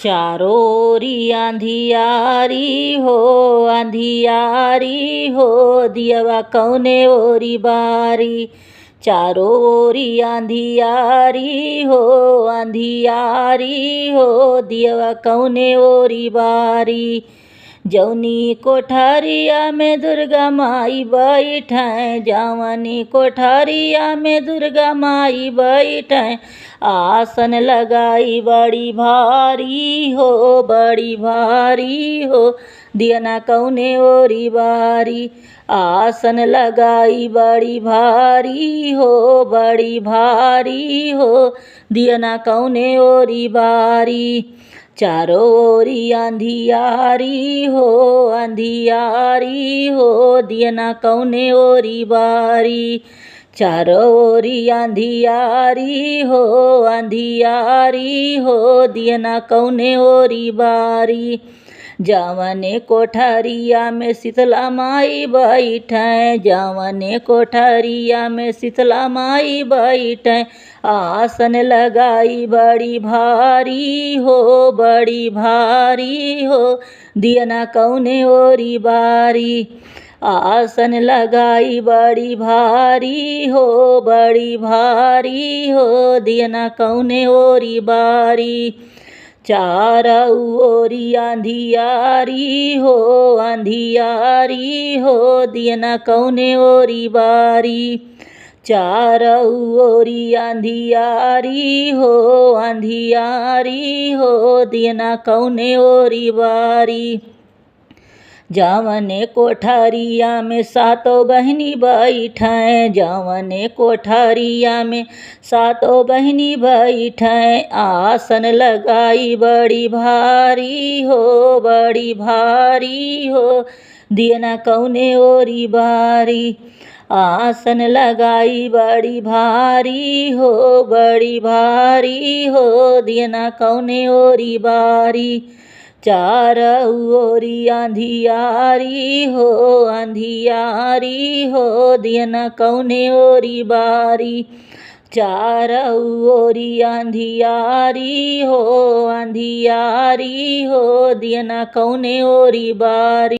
चारो ओरी अंधियारी हो, अंधियारी हो, दियवा कौने ओरी बारी। चारो ओरी अंधियारी हो, अंधियारी हो, दियवा कौने ओरी बारी। जौनी कोठरिया में दुर्गा माई बैठे, जवनी कोठरिया में दुर्गा माई बैठे, आसन लगाई बड़ी भारी हो, बड़ी भारी हो, दियना कौने ओरी बारी। आसन लगाई बड़ी भारी हो, बड़ी भारी हो, दियना कौने ओरी बारी। चारो ओरी अंधियारी हो, अंधियारी हो, दियना कौने ओरी बारी। चारो ओरी अंधियारी हो, अंधियारी हो, दियना कौने ओरी बारी। जवने कोठरिया में शीतला माई बैठे, जवने कोठरिया में शीतला माई बैठे, आसन लगाई बड़ी भारी हो, बड़ी भारी हो, दियना कौने ओरी बारी। आसन लगाई बड़ी भारी हो, बड़ी भारी हो, दियना कौने ओरी बारी। चारौ ओरी अंधियारी हो, अंधियारी हो, दियना कौने ओरी बारी। चारौ ओरी अंधियारी हो, अंधियारी हो, दियना कौने ओरी बारी। जवने कोठरिया में सातो बहिनी बैठे, जवने कोठरिया में सातो बहिनी बैठे, आसन लगाई बड़ी भारी हो, बड़ी भारी हो, दियना कौने ओरी बारी। आसन लगाई बड़ी भारी हो, बड़ी भारी हो, दियना कौने ओरी बारी। चारौ ओरी अंधियारी हो, अंधियारी हो, दियना कौने ओरी बारी। चारौ ओरी अंधियारी हो, अंधियारी हो, दियना कौने ओरी बारी।